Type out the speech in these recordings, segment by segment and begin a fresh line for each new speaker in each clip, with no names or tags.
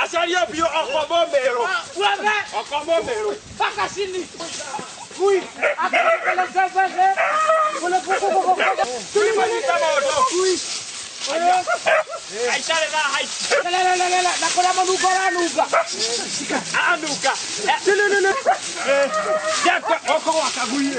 Acaria biũ okomo mĩrũ. Okomo mĩrũ. Nyita mũndũ. Aicarĩra hai. Anunga. Jakwa oko gwa kagui.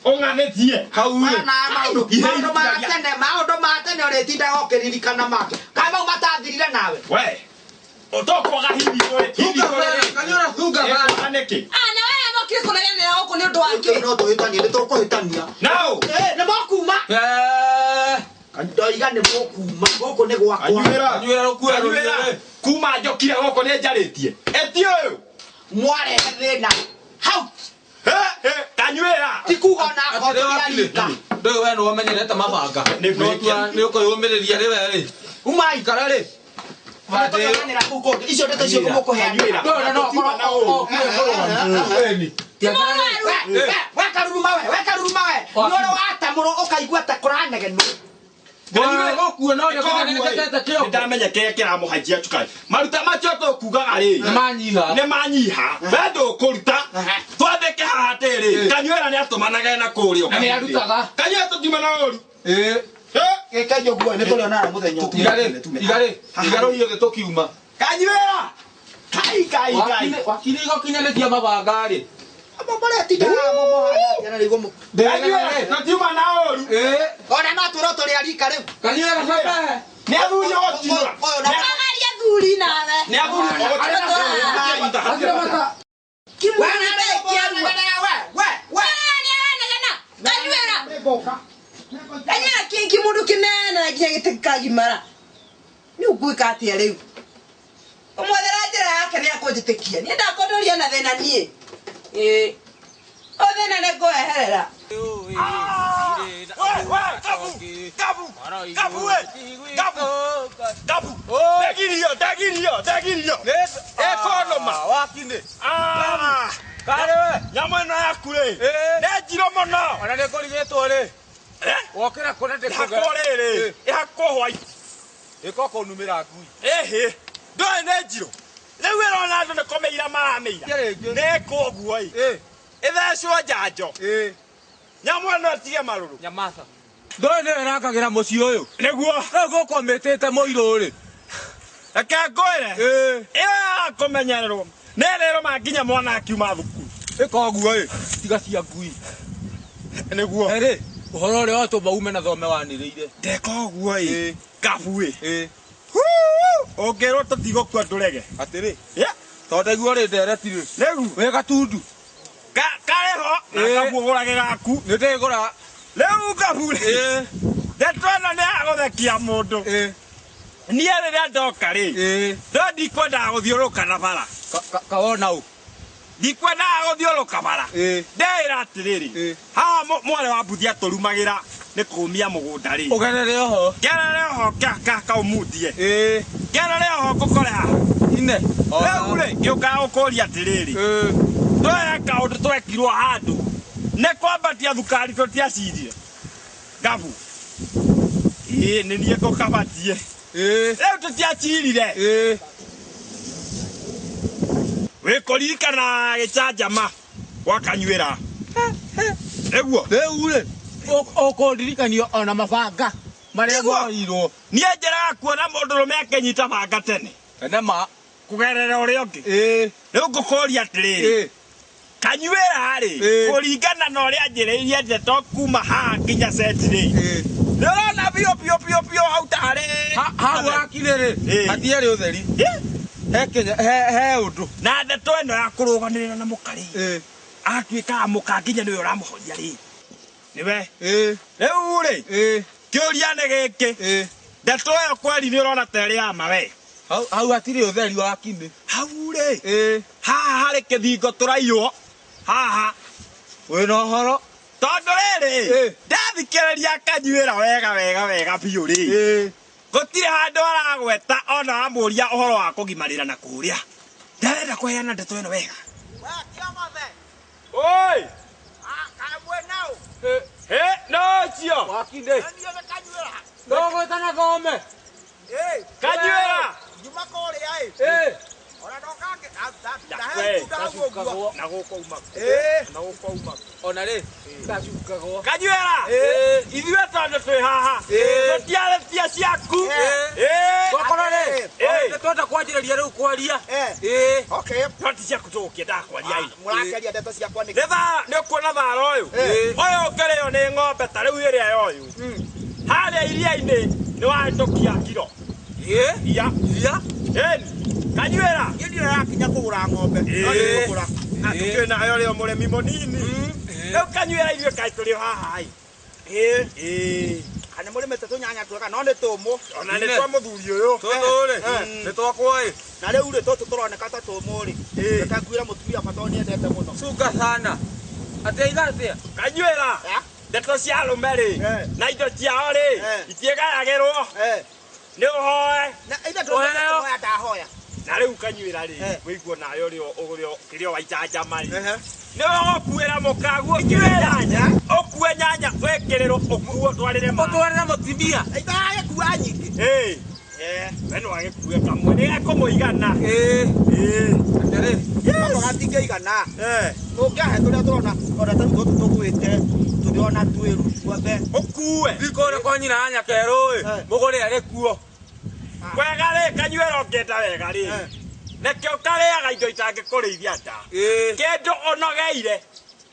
Ũng'anĩtie hau rĩ.
Maũndũ ma tene, maũndũ ma tene ũrĩtindaga ũkĩririkana make. Kaĩ mau matathirire nawe?
We. Ũtokwaga hihi rĩ. Hihi rĩ.
Kanyora thunga bana.
Ĩkwaga nĩkĩ?
Ah, na wewe mokire kũnegenera gũkũ nĩ ũndũ wa kĩ?
No tũhĩtanie, nĩ tũkũhĩtania.
Nao.
Nĩ mokuma.
Eh,
Ndoiga nĩ mũkuma. Gũkũ nĩ gwakwa.
Kanyuĩra.
Kanyuĩra rũkue
Kanyuĩra.
rũrĩ.
Kuma njokire gũkũ nĩ njarĩtie. Eti ũyũ.
Mwarehe thĩna. Hau.
He, he, Kanyuĩra.
Ti kuga ona akorwo
Atĩrĩ
tũrĩ
wakili.
arika.
Ndũĩ we nĩwe ũmenyerete mabanga.
Nĩ ngwĩkia.
Nĩ ũkwĩyũmĩrĩria rĩ we rĩ.
Umai.
Ikara rĩ.
Tũrĩonanĩra kũu kũngĩ. Icio ndeto icio ngũmũkũheanĩra.
Kanyuĩra.
Ndũĩ no ũkorwo okire kũrũa. Ĩni.
We, we, we karuruma we, we karuruma we. Nĩ ũrĩ watamũrwo ũkaigua ta kũranegenwo.
Gũkue no nĩkũnegenete kĩongo.
Nĩndamenya kĩrĩa kĩramũhaicia cukari. Maruta macio tũkugaga rĩ.
Nĩ manyiha.
Nĩ manyiha. We ndũkũruta. Twandĩke haha atĩrĩ. Kanyuĩra nĩ atũmanage na kũrĩa.
Na nĩ arutaga.
Kanyuĩra tũtiuma na ũru.
Ĩĩ.
He,
Gĩkai ũguo nĩ tũrĩonana mũthenya ũngĩ.
Iga rĩ. Iga rĩ. Iga rũhiũ thĩ tũkiuma.
Kanyuĩra. Kai kai kai.
Wakili gũkinyanĩtia mabanga rĩ.
Mũretindaga mũmũhana na nĩguo mũ-
Kanyuĩra tũtiuma na ũru.
Ĩĩ.
Ona no twĩrwo tũrĩ arika rĩu.
Kanyuĩra cabe.
Nĩ athuri ũgũtiura.
Ũyũ na
Ũkamaria thuri nawe.
Nĩ athuri ũgũtiura.
Hatirĩ bata.
We, we, we, we.
Nĩ aranegena. Kanyuĩra.
Nĩngũka.
Kanyuĩra kĩngĩ mũndũ kĩnene na nginya gĩtĩ gĩkagimara. Nĩ ũgwĩka atĩa rĩu? Ũmwethera njĩra yake nĩ akũnjĩtĩkia. Niĩ ndakũndũria na thĩna niĩ. Ĩĩ. O thĩna nĩ ngũweherera.
We, we, kabu, kabu, kabu, we, kabu, kabu. Ndegirio, ndegirio, ndegirio. Ekonoma.
Wakini.
Ah,
Karĩ we.
nyamũ ĩno yaku rĩ.
Ĩĩ.
Nĩ njirũ mũno.
Ona nĩ ngũrigĩtwo rĩ.
Eh?
Wokĩra kũna
Ĩhakwo rĩrĩ. Ĩhakwo white.
Ĩko kũnumĩra ngui.
Ĩhĩ. Ndũĩ nĩ njirũ. Rĩu ĩrona andũ nĩ kũmĩira maramĩira.
Ĩ rĩngĩ.
Nĩ ĩkwo ũguo ĩ.
Ĩ.
Ĩthecwo njanjo.
Ĩ.
Nyamũ ĩno ĩtige marũrũ.
Nyamasa. Ndũĩ nĩwe ĩrakagĩra mũciĩ ũyũ.
Nĩguo.
Rĩu gũkũ mĩtĩte mũirũ rĩ.
Reke ngwĩre.
Ĩ.
Ĩyo ya kũmenyererwo. Nĩ ĩrĩrũma nginya mwana akiuma thukuru.
Ĩka ũguo ĩ. Tiga cia ngui.
Nĩguo.
Erĩ. Ũhoro ũrĩa watũma ume na thome wanĩrĩire.
Ndeka ũguo ĩ.
Ĩ.
Kabu ĩ.
Ĩ.
Ũngĩrwo tũtigũkua ndũrege.
Atĩrĩ.
Yeah.
Tondũ ndaigua ũrĩ ndereti rĩ.
Rĩu
Wĩ gatundu.
Karĩ ho na
Ĩ.
kabu ũgũrage gaku.
Nĩ ndĩgũra.
Rĩu kabu rĩ.
Ĩ.
Ndeto ĩno nĩ ya gũthekia mũndũ.
Ĩ.
Niĩ rĩrĩa ndoka rĩ.
Ĩ.
No ndikwendaga gũthiũrũrũka na bara.
Kawona ũ.
Ndikwendaga gũthiũrũrũka bara.
Ĩ.
Ndeĩra atĩrĩrĩ.
Ĩ.
Haha mwarĩ wa mbuthi atũrumagĩra nĩ kũmia mũgũnda rĩ.
Ũgerere oho.
Ngerere oho kaumundie.
Ĩ.
Ngerere oho ngũkore haha.
Ine.
Rĩu rĩ ngĩũkaga gũkũria atĩrĩrĩ.
Ĩ.
Twee kaũndũ twekirwo handũ nĩ kwambatia thukari tũtiacirire ngabu ĩĩ nĩ niĩ ngũkabatie
Ĩ.
rĩu tũtiacirire
Ĩ.
wĩkũririkana gĩcanjama gwa kanyuĩra nĩguo
Rĩu rĩ. Ũkũndirikanio ona mabanga. Marĩa
Nĩguo.
moirwo.
niĩ njĩraga kuona mũndũrũme akĩnyita banga tene
Tene ma.
kũgerera ũrĩa ũngĩ
Ĩ.
rĩu ngũkũria atĩrĩrĩ
Ĩ.
kanyuĩra rĩ
Ĩ.
kũringana na ũrĩa njĩrĩirie ndeto kuma haha nginya seti rĩ
Ĩ.
nĩ ũrona biũ biũ biũ biũ hau tarĩ
Hau hakirĩ rĩ.
Ĩ.
Hatiarĩ ũtheri. He Kenya he ũndũ.
Na ndeto ĩno ya kũrũgamĩrĩra na mũka rĩ
Ĩ.
agatuĩkaga mũka nginya nĩwe ũramũhoria rĩ nĩwe
Ĩ.
rĩu rĩ
Ĩ.
kĩũria nĩ gĩkĩ
Ĩ.
ndeto ĩyo kweri nĩ ũrona ta ĩrĩ ya ma we
Hau hau hatirĩ ũtheri wa kinĩ.
Hau rĩ
Ĩ.
haha harĩ kĩthingo tũraiywo haha
Wĩna ũhoro.
Tondũ rĩ, ndathikĩrĩria Kanyuĩra wega wega wega biũ rĩ, gũtirĩ handũ aragweta ona amũria ũhoro wa kũgimarĩra na kũrĩa. Ndarenda kũheana ndeto ĩno wega. Oi! He, no ũcio.
Wakinde. Ndũgwĩtana thome.
Kanyuĩra.
Nyuma kũrĩa ĩ.
Eh.
Ona ndoka
We,
Ndacukagwo.
na gũkũ uma. Na gũkũ uma.
Ona rĩ, ndacukagwo.
Kanyuĩra. Ithuĩ tondũ twĩ haha. Tũtiarĩtie ciaku.
Twakorwo rĩ,
Eh.
nĩ twenda kwanjĩrĩria rĩu kwaria.
Eh. Okay.
No ti ciaku tũgũkĩendaga kwaria ĩ.
Mũrakeria ndeto ciakwa nĩkĩ?
Nĩ thara, nĩ ũkuona thara ũyũ. Ũyũ ũngĩrĩo nĩ ng'ombe ta rĩu ĩrĩa ya ũyũ. Harĩa iria-inĩ nĩ wahĩtũkia kiro.
Ĩ.
Ia.
Iria.
Ĩni. Kanyuĩra.
Niĩ ndirĩ rakinya kũgũra ng'ombe. No nĩ ngũgũra.
Na tũkĩrĩ nayo rĩo mũrĩmi mũnini. Rĩu Kanyuĩra ithuĩ kaĩ tũrĩ o haha ĩ. Ĩ.
Kana mũrĩmĩte tũnyanya twega no nĩ tũmũ.
Ona nĩ twa mũthuri ũyũ.
Tũtũ rĩ, nĩ twakwa ĩ.
Na rĩu rĩ tũtũ tũroneka ta tũmũ rĩ. Reke nguĩre mũtumia wakwa tondũ nĩendete mũno.
Cunga sana. Atĩ aiga atĩa?
Kanyuĩra. Ndeto cia arũme rĩ na indo ciao rĩ itiĩgayagĩrwo. Nĩ ũhoe.
Na ithe ndũhoya ndahoya.
Na rĩu Kanyuĩra rĩ, wĩiguo nayo rĩo ũrĩo kĩrĩa waicanjama rĩ. Nĩ ũgũkuĩra mũkaguo nyanya. Ũkue nyanya wĩkĩrĩrwo ũkuo ũtwarĩre ma.
Ũtwarĩre mũtumia.
Itagĩkua nyingĩ.
Ĩ. We no agĩkue kamwe nĩ gekũmũigana.
Ĩ. Atĩrĩ.
Gako gatingĩigana. Ũngĩahe tũrĩa tũrona ona ta rĩu tũtũ tũgwĩte tũrĩona twĩru tuothe.
Ũkue.
Thiĩ kũrĩa kwa nyina wa Nyakerũ ĩ, mũgũre arĩ kuo.
Wega rĩ, Kanyuĩra ũngĩenda wega rĩ. Nĩkĩo karĩaga indo itangĩkũrĩithia nda. Kĩndũ ũnogeire.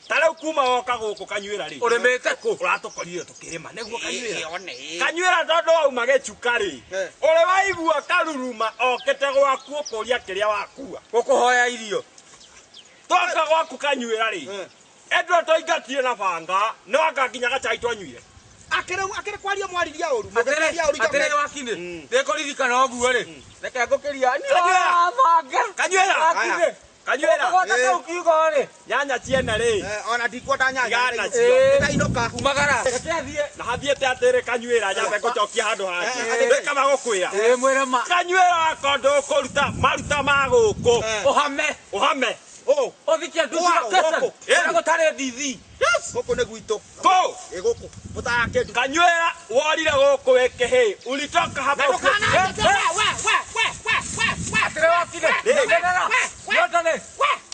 Ta rĩu kuma woka gũkũ Kanyuĩra rĩ.
Ũrĩmĩte kũ?
Ũratũkorire tũkĩrĩma nĩguo Kanyuĩra. Kanyuĩra tondũ wauma gĩcuka rĩ. Ũrĩ waigua karuruma okĩte gwaku ũkũria kĩrĩa wakua.
Gũkũhoya irio.
Twoka gwaku Kanyuĩra rĩ. Endwa twaingatire na banga no anga nginya gacai twanyuire.
Akĩrĩ kwaria mwariria ũru.
Atĩrĩ,
Mũgĩkĩaria ũru
atĩrĩ Wakinde, ndĩkũririkana ũguo rĩ, reke ngũkĩria.
Kanyuĩra.
Banga.
Kanyuĩra.
Wakinde.
Kanyuĩra.
Ũkũgwata kau kiugo rĩ.
Nyanya ciene rĩ.
Ona ndikwenda nyanya.
Tigana nacio.
Ndainũka.
Umagara. Reke athiĩ.
Na hathiĩte atĩrĩ Kanyuĩra nyambe ngũcokia handũ hangĩ. Nĩ kaba gũkwĩra.
Ĩ mwĩre ma.
Kanyuĩra wakwa ndũkũruta maruta ma gũkũ.
Ũhame.
Ũhame.
Ũthikie nduthi
Ĩ.
location. Kũrĩa gũtarĩ ndithi.
Gũkũ nĩ gwitũ.
Kũ.
Ĩ gũkũ. Mũtarakĩndu.
Kanyuĩra worire gũkũ wĩ kĩhĩ. Ulitoka hapa.
Atĩrĩ Wakinde. Nyenderera. Nyondane.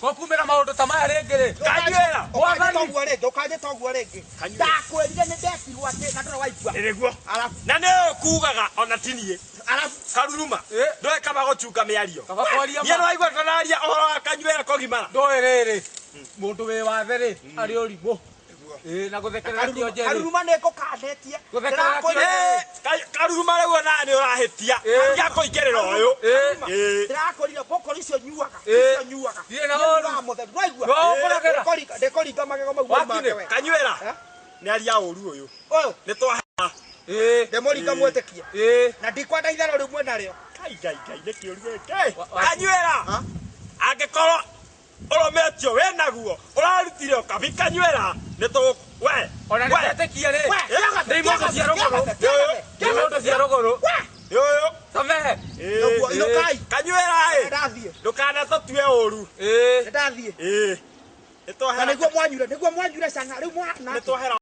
Gũkumĩra maũndũ ta maya rĩngĩ rĩ.
Kanyuĩra.
Ũkanjĩta ũguo rĩngĩ. Ũkanjĩta ũguo rĩngĩ.
Kanyuĩra.
Ndakwĩrire nĩ ndekirwo atĩ na ndũrĩ waigua.
Nĩ nĩguo.
Arabu.
Na nĩ ũkugaga ona ti niĩ.
Arabu.
Karuruma. Ndũĩ kaba gũchunga mĩario.
Kaba kwaria
Niĩ
ma.
nĩwaigua tũraria ũhoro wa Kanyuĩra kũgimara.
Ndũĩ rĩrĩ. Mũndũ wĩ wathe rĩ, arĩ ũrimũ. Ĩ, na gũthekerera kĩonje rĩ.
Karuruma nĩ ngũkanĩtie.
Gũthekerera kĩonje.
Karuruma rĩu ona nĩ ũrahĩtia. Tiga kũingĩrĩra ũyũ.
Ndĩrakwĩrire mbũkũri icio nyuaga. Icio nyuaga.
Thiĩ na ũru.
Nyuaga mũtheri. Nĩwaigua?
No ũkũragĩra.
Ndĩkũringa magego mau
Wakinde.
make we.
Kanyuĩra. Nĩ aria ũru ũyũ.
Ũyũ.
Nĩ twaha.
Ndĩmũringa mwĩtĩkie. Na ndikwenda itherũ rĩu mwĩnarĩo.
Kai ngai ngai nĩ kĩũru gĩkĩ. Kanyuĩra. Angĩkorwo ũrũme ũcio wĩnaguo ũrarutire ũkabi Kanyuĩra nĩ tũ we.
Ona nĩ ndetĩkia rĩ.
We.
Nĩ imondo cia rũgũrũ. Nĩ imondo cia rũgũrũ.
Nĩ ũyũ.
Samehe.
Nĩguo, inũkai.
Kanyuĩra ĩ.
Ndathiĩ.
Ndũkanatũtue ũru.
Nĩndathiĩ.
Ĩ. Nĩ
Na
twahera.
nĩguo mwanyure, nĩguo mwanyure canga rĩu mwana.
Nĩ twahera.